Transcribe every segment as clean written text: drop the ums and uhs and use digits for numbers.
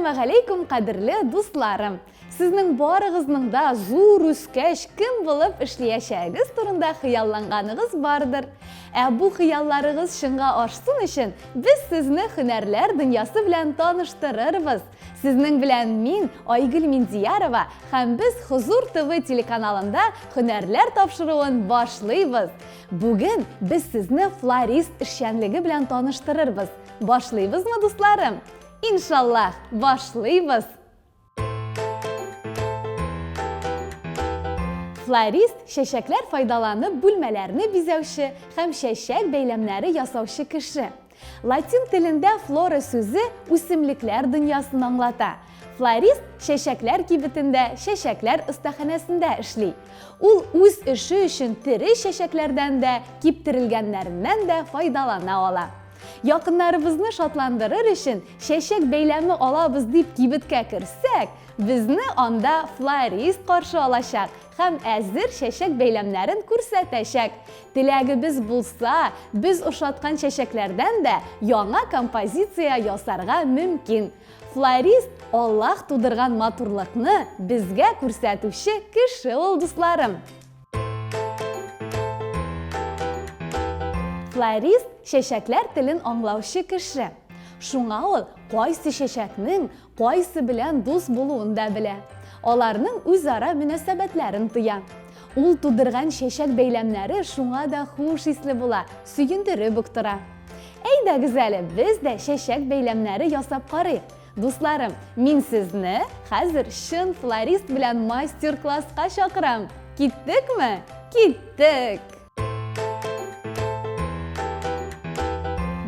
Әссәләмәгаләйкүм, кадерле дусларым! Сезнең барыгызның да зур үскәч кем булып эшлиячәгегез турында хыялланганыгыз бардыр. Ә бу хыялларыгыз чынга ашсын өчен без сезне һөнәрләр дөньясы белән таныштырырбыз. Сезнең белән мин, Айгөл Миндиярова, һәм без Хозур ТВ телеканалында һөнәрләр тапшыруын башлыйбыз. Бүген без сезне флорист эшчәнлеге белән таныштырырбыз. Башлыйбызмы, дусларым? Иншаллаһ, башлыйбыз! Флорист чәчәкләр файдаланып бүлмәләрне бизәүче һәм чәчәк бәйләмнәре ясаучы кеше. Латин телендә флора сүзе үсемлекләр дөньясын аңлата. Флорист чәчәкләр кибетендә, чәчәкләр остаханәсендә эшли. Ул үз эше өчен тере чәчәкләрдән дә, киптерелгәннәреннән дә файдалана ала. Якыннарыбызны шатландырыр өчен чәчәк бәйләме алабыз дип кибеткә керсәк, безне анда флорист каршы алачак һәм әзер чәчәк бәйләмнәрен күрсәтәчәк. Теләгебез булса, без ошаткан чәчәкләрдән дә яңа композиция ясарга мөмкин. Флорист Аллаһ тудырган матурлыкны безгә күрсәтүче кеше ул, дусларым. Флорист чәчәкләр телен аңлаучы кеше. Шуңа ул кайсы чәчәкнең кайсы белән дус булуын да белә. Аларның үзара мөнәсәбәтләрен тоя. Ул тудырган чәчәк бәйләмнәре шуңа да хуш исле була, сөендереп үк тора. Әйдәгез әле, без дә чәчәк бәйләмнәре ясап карыйк. Дусларым, мин сезне хәзер чын флорист белән мастер-класска чакырам. Киттекме? Киттек!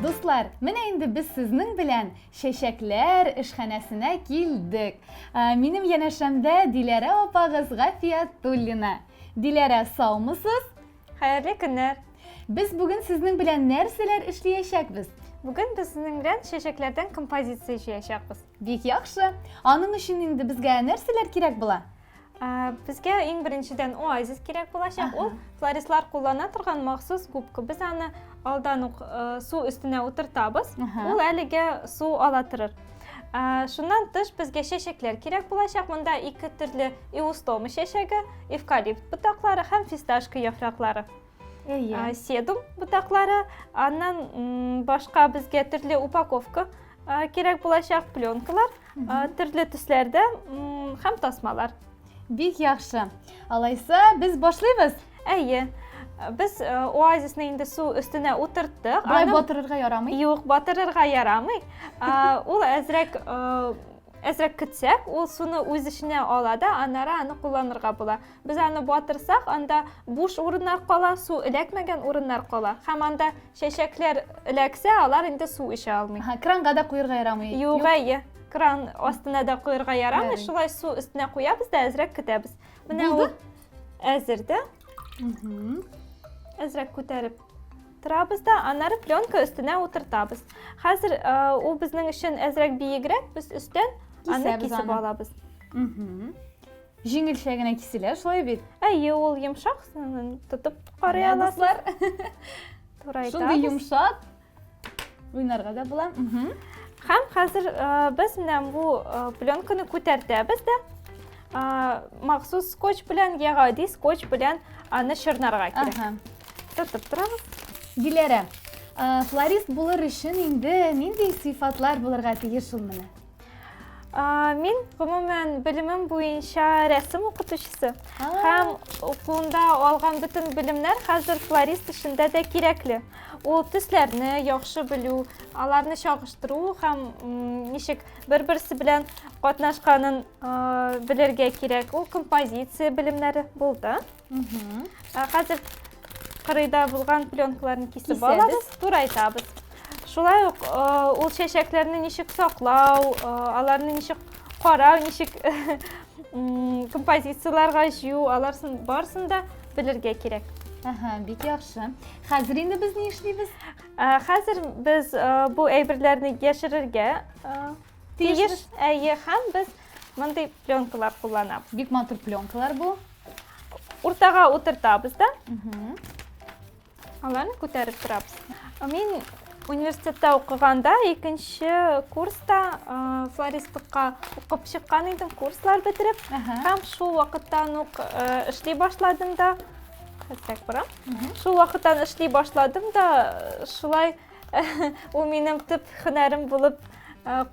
Дуслар, менә инде без сезнең белән чәчәкләр эшханәсенә килдек. Ә, минем янәшәмдә Диләрә апагыз Гафиятуллина. Диләрә, саумысыз? Хәерле көннәр! Без бүген сезнең белән нәрсәләр эшләячәкбез? Бүген без сезнең белән чәчәкләрдән композиция җыячакбыз. Бик яхшы. Аның өчен инде безгә нәрсәләр кирәк була? Безгә иң беренчедән оазис кирәк булачак. Ул флористлар куллана торган махсус губка. Без аны алдан ук су өстенә утыртабыз. Ул әлегә су ала торыр. Шуннан тыш безгә чәчәкләр кирәк булачак. Монда ике төрле эустома чәчәге, эвкалипт ботаклары һәм фисташка яфраклары. Әйе. Седум ботаклары, аннан башка безгә төрле упаковка кирәк булачак, пленкалар, төрле төсләрдә һәм тасмалар. Бик яхшы. Алайса, без башлыйбыз? Әйе. Без э, оазисны инде су өстенә утырттык. Болай батырырга ярамый? Юк, батырырга ярамый. Ул әзрәк э, әзрәк көтсәк, ул суны үз эченә ала да, аннары аны кулланырга була. Без аны батырсак, анда буш урыннар кала, су эләкмәгән урыннар кала. Һәм анда чәчәкләр эләксә, алар инде су эчә алмый. Ага, кранга да куерга ярамый. Юк, әйе. Кран астына да куерга ярамый, шулай су өстенә куябыз да әзрәк көтәбез. Менә ул әзер дә. Әзрәк күтәреп торабыз да, аннары пленка өстенә утыртабыз. Хәзер э, ул безнең өчен әзрәк биегрәк, без өстән аны кисеп алабыз. Җиңелчә генә киселә, шулай бит? Әйе, ул йомшак, тотып карый аласыз. Шундый йомшак. Уйнарга да була. Һәм хәзер э, без менә бу э, пленканы күтәртәбез дә э, махсус скотч белән я гади скотч белән аны чорнарга кирәк. Тотып торабыз. Диләрә, флорист булыр өчен инде нинди сыйфатлар булырга тиеш ул менә? Мин гомумән белемем буенча рәсем укытучысы һәм укуында алган бөтен белемнәр хәзер флорист эшендә дә кирәкле. Ул төсләрне яхшы белү, аларны чагыштыру һәм ничек бер-берсе белән катнашканын белергә кирәк. Ул композиция белемнәре булды. Хәзер кырыйда булган пленкаларны кисеп алабыз, турайтабыз. Шулай ук ул чәчәкләрне ничек саклау, аларны ничек карау, ничек композицияләргә җыю, аларсын барысын да белергә кирәк. Ага, бик яхшы. Хәзер инде без ни эшлибез? Хәзер без бу әйберләрне яшерергә тиеш. Әйе, һәм без мондый пленкалар кулланабыз. Бик матур пленкалар бу. Уртага утыртабыз да. Аларны күтәреп торабыз. Мин Университетта укыганда икенче курста флористлыкка укып чыккан идем, курслар бетереп. Һәм шул вакыттан ук эшли башладым да. Хәзрәк барам. Шул вакыттан эшли башладым да, шулай ул минем төп һөнәрем булып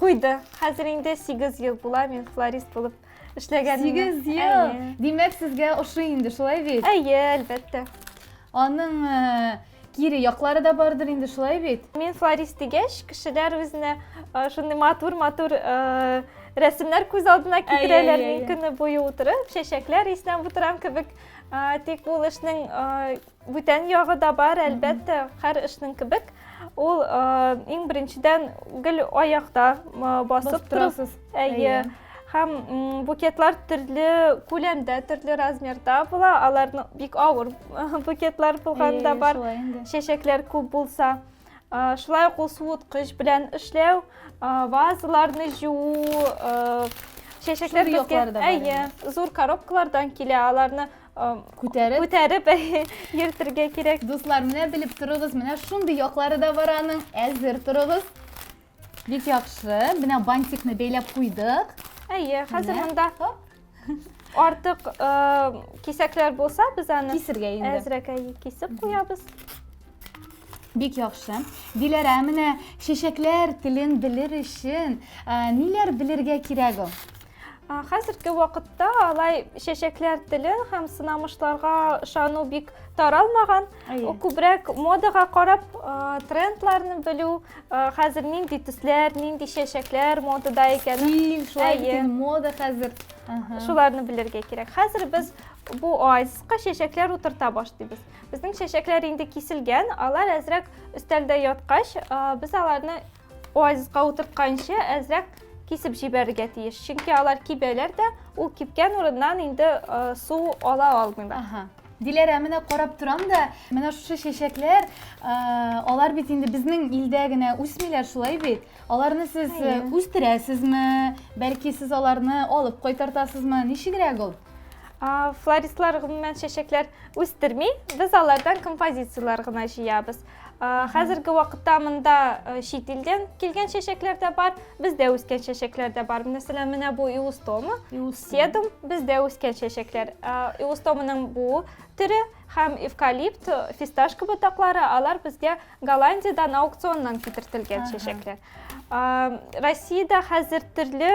куйды. Хәзер инде 8 ел була мин флорист булып эшләгәнемә. 8 ел. Димәк, сезгә ошый инде, шулай бит? Әйе, әлбәттә. Аның кире яклары да бардыр инде, шулай бит? Мин флорист дигәч, кешеләр үзенә шундый матур-матур рәсемнәр күз алдына китерәләр. Мин көне буе утырып, чәчәкләр иснәп утырам кебек. Тик ул эшнең бүтән ягы да бар, әлбәттә, һәр эшнең кебек. Ул иң беренчедән гел аякта басып торасыз. Әйе. Һәм букетлар төрле күләмдә, төрле размерда була. Аларны бик авыр букетлар булган да бар. Чәчәкләр күп булса. Шулай ук ул суыткыч белән эшләү, вазаларны җуу, чәчәкләр безгә, әйе, зур коробкалардан килә, аларны күтәреп күтәреп йөртергә кирәк. Дуслар, менә белеп торыгыз, менә шундый яклары да бар аның. Әзер торыгыз. Бик яхшы. Менә бантикны бәйләп куйдык. Әйе, хәзер монда артык кисәкләр булса, без аны кисергә инде. Әзрәк кисеп куябыз. Бик яхшы. Диләрә, менә чәчәкләр телен белер өчен ниләр белергә кирәк ул? Хәзерге вакытта алай чәчәкләр телен һәм сынамышларга ышану бик таралмаган. Күбрәк модага карап, трендларны белү, хәзер нинди төсләр, нинди чәчәкләр модада икәнен. Стиль, шулай бит мода хәзер. Шуларны белергә кирәк. Хәзер без бу оазиска чәчәкләр утырта башлыйбыз. Безнең чәчәкләр инде киселгән, алар әзрәк өстәлдә яткач, без аларны оазиска утыртканчы әзрәк кисеп җибәрергә тиеш. Чөнки алар кибәләр дә, ул кипкән урыннан инде э, су ала алмыйлар. Ага. Диләрә, менә карап торам да, менә шушы чәчәкләр, э, алар бит инде безнең илдә генә үсмиләр, шулай бит? Аларны сез э, үстерәсезме? Бәлки сез аларны алып кайтартасызмы? Ничегрәк ул? Флористлар гомумән чәчәкләр үстерми, без алардан композицияләр гына җыябыз. Хәзерге вакытта монда чит илдән килгән чәчәкләр дә бар, бездә үскән чәчәкләр дә бар. Мәсәлән, менә бу иустома, седум бездә үскән чәчәкләр. Иустоманың бу төре һәм эвкалипт, фисташка ботаклары, алар безгә Голландиядән аукционнан китертелгән чәчәкләр. Россиядә хәзер төрле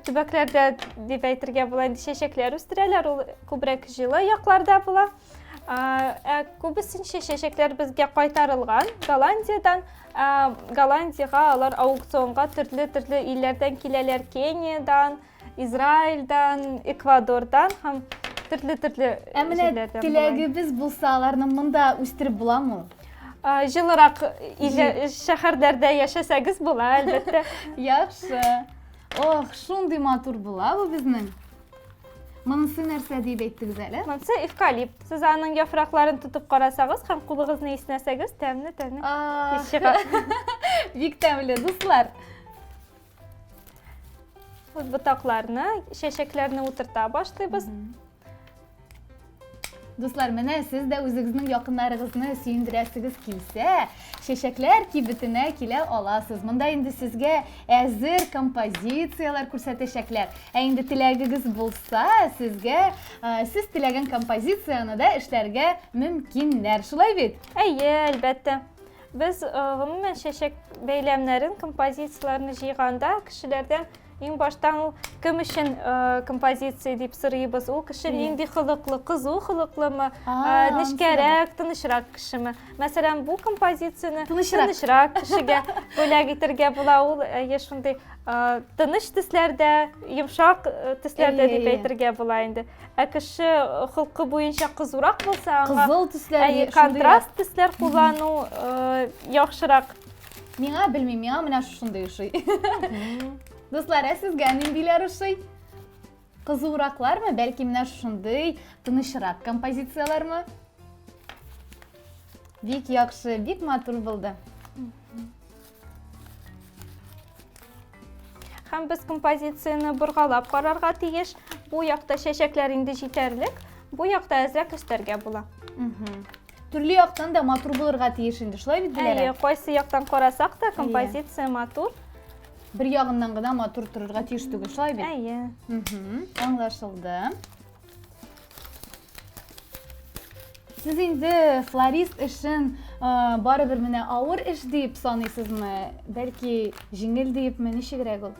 төбәкләрдә дип әйтергә була инде чәчәкләр үстерәләр, ул күбрәк җылы якларда була. Ә күбесенчә чәчәкләр безгә кайтарылган Голландиядән. Голландиягә алар аукционга төрле-төрле илләрдән киләләр, Кениядән, Израильдән, Эквадордан һәм төрле-төрле Ә менә теләгебез булса, аларны монда үстереп буламы? Җылырак шәһәрләрдә яшәсәгез була, әлбәттә. Яхшы. Ох, шундый матур була бу безнең. Монысы нәрсә дип әйттегез әле? Монысы эвкалипт. Сез аның яфракларын тотып карасагыз һәм кулыгызны иснәсәгез, тәмле-тәмле ис чыга. Бик тәмле, дуслар. Без ботакларны, чәчәкләрне утырта башлыйбыз. Дуслар, менә сез дә үзегезнең якыннарыгызны сөендерәсегез килсә, чәчәкләр кибетенә килә аласыз. Монда инде сезгә әзер композицияләр күрсәтәчәкләр. Ә инде теләгегез булса, сезгә сез теләгән композицияне дә эшләргә мөмкиннәр. Шулай бит? Әйе, әлбәттә. Без гомумән чәчәк бәйләмнәрен, композицияләрне җыйганда кешеләрдән иң баштан ул кем өчен композиция дип сорыйбыз. Ул кеше нинди холыклы, кызу холыклымы, нечкәрәк, тынычрак кешеме? Мәсәлән, бу композицияне тынычрак кешегә бүләк итәргә була. Ул әйе шундый тыныч төсләрдә, йомшак төсләрдә дип әйтергә була инде. Ә кеше холкы буенча кызурак булса, аңа кызыл төсләр, әйе, контраст төсләр куллану яхшырак. Миңа белмим, миңа менә шушындый ошый. Дуслар, ә сезгә ниндиләр ошый? Кызураклармы, бәлки менә шушындый тынычрак композицияләрме? Бик яхшы, бик матур булды. Һәм без композицияне боргалап карарга тиеш. Бу якта чәчәкләр инде җитәрлек, бу якта әзрәк өстәргә була. Төрле яктан да матур булырга тиеш инде, шулай бит, Диләрә? Әйе, кайсы яктан карасак та композиция матур. Бер ягыннан гына матур торырга тиеш түгел, шулай бит? Әйе. Аңлашылды. Сез инде флорист эшен барыбер менә авыр эш дип саныйсызмы? Бәлки җиңел диепме, ничегрәк ул?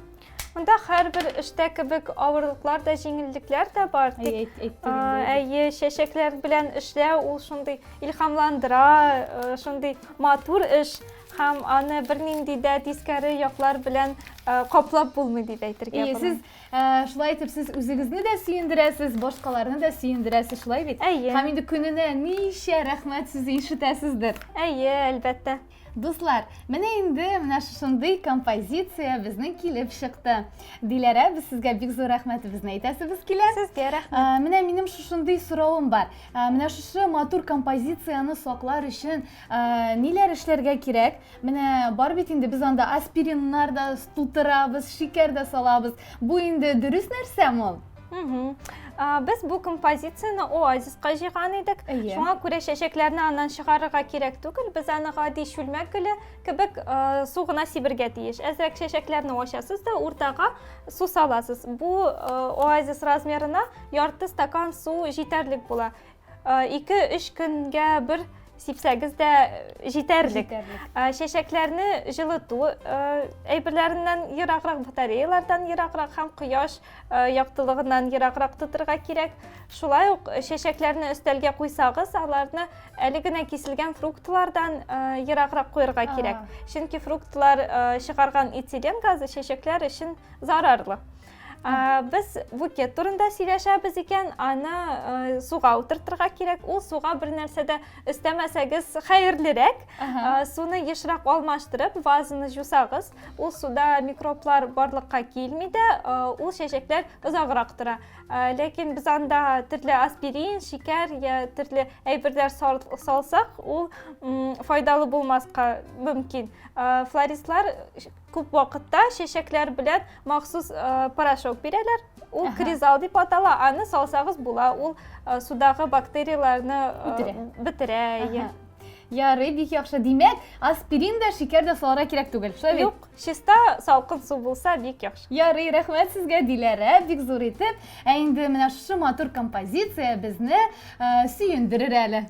Монда һәрбер эштә кебек авырлыклар да, җиңеллекләр дә бар. Тик, әйе, чәчәкләр белән эшләү ул шундый илһамландыра, шундый матур эш һәм аны бернинди дә тискәре яклар белән каплап булмый дип әйтергә була. Сез шулай итеп сез үзегезне дә сөендерәсез, башкаларны да сөендерәсез, шулай бит? Әйе. Һәм инде көненә ничә рәхмәт сүзе ишетәсездер. Әйе, әлбәттә. Дуслар, менә инде менә шушындый композиция безнең килеп чыкты. Диләрә, без сезгә бик зур рәхмәтебезне әйтәсебез килә. Сезгә рәхмәт. Менә минем шушындый соравым бар. Менә шушы матур композицияне саклар өчен ниләр эшләргә кирәк? Менә бар бит инде без анда аспириннар да тутырабыз, шикәр дә салабыз. Бу инде дөрес нәрсәме ул? Без бу композицияне оазиска җыйган идек. Шуңа күрә чәчәкләрне аннан чыгарырга кирәк түгел. Без аны гади чүлмәк гөле кебек су гына сибергә тиеш. Әзрәк чәчәкләрне ачасыз да уртага су саласыз. Бу оазис размерына ярты стакан су җитәрлек була. 2-3 көнгә бер сипсәгез дә җитәрлек. Чәчәкләрне җылыту әйберләреннән ераграк, батареялардан ераграк һәм кояш яктылыгыннан ераграк тотырга кирәк. Шулай ук чәчәкләрне өстәлгә куйсагыз, аларны әле генә киселгән фруктлардан ераграк куярга кирәк. Чөнки фруктлар чыгарган этилен газы чәчәкләр өчен зарарлы. Без букет турында сөйләшәбез икән, аны суга утыртырга кирәк. Ул суга бер нәрсә дә өстәмәсәгез хәерлерәк. Суны ешрак алмаштырып, вазаны жусагыз, ул суда микроблар барлыкка килми дә, ул чәчәкләр озаграк тора. Ләкин без анда төрле аспирин, шикәр я төрле әйберләр салсак, ул файдалы булмаска мөмкин. Флористлар Күп вакытта чәчәкләр белән махсус э, порошок бирәләр. Ул кризал дип атала. Аны салсагыз була. Ул э, судагы бактерияләрне э, бетерә. Бетерә. Ярый, бик яхшы. Димәк, аспирин да, шикәр дә салырга кирәк түгел. Шулай бит? Юк, чиста салкын су булса бик яхшы. Ярый, рәхмәт сезгә, Диләрә, бик зур итеп. Ә инде менә шушы матур композиция безне сөендерер әле.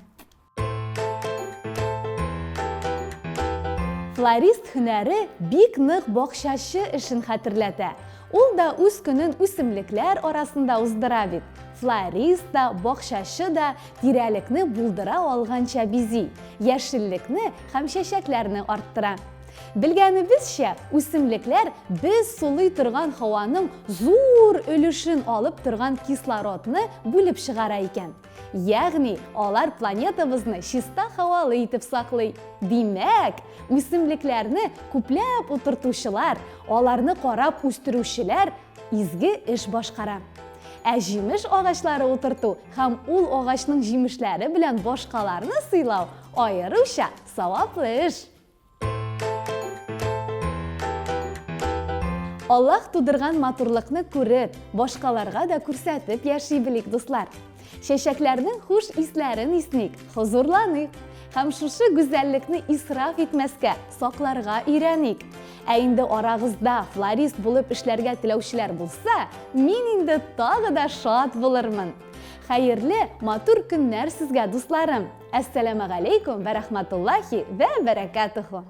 Флорист һөнәре бик нык бакчачы эшен хәтерләтә. Ул да үз көнен үсемлекләр арасында уздыра бит. Флорист та, бакчачы да тирәлекне булдыра алганча бизи, яшеллекне һәм чәчәкләрне арттыра. Белгәнебезчә, үсемлекләр без сулый торган һаваның зур өлешен алып торган кислородны бүлеп чыгара икән. Ягъни, алар планетабызны чиста һавалы итеп саклый. Димәк, үсемлекләрне күпләп утыртучылар, аларны карап үстерүчеләр изге эш башкара. Ә җимеш агачлары утырту һәм ул агачның җимешләре белән башкаларны сыйлау аеруча саваплы эш. Аллаһ тудырган матурлыкны күреп, башкаларга да күрсәтеп яши белик, дуслар. Чәчәкләрнең хуш исләрен исник, хозурланыйк. Һәм шушы гүзәллекне исраф итмәскә, сакларга өйрәник. Ә инде арагызда флорист булып эшләргә теләүчеләр булса, мин инде тагы да шат булырмын. Хәерле, матур көннәр сезгә, дусларым! Әссәламегаләйкүм вә рәхмәтуллаһи вә бәрәкәтүһү!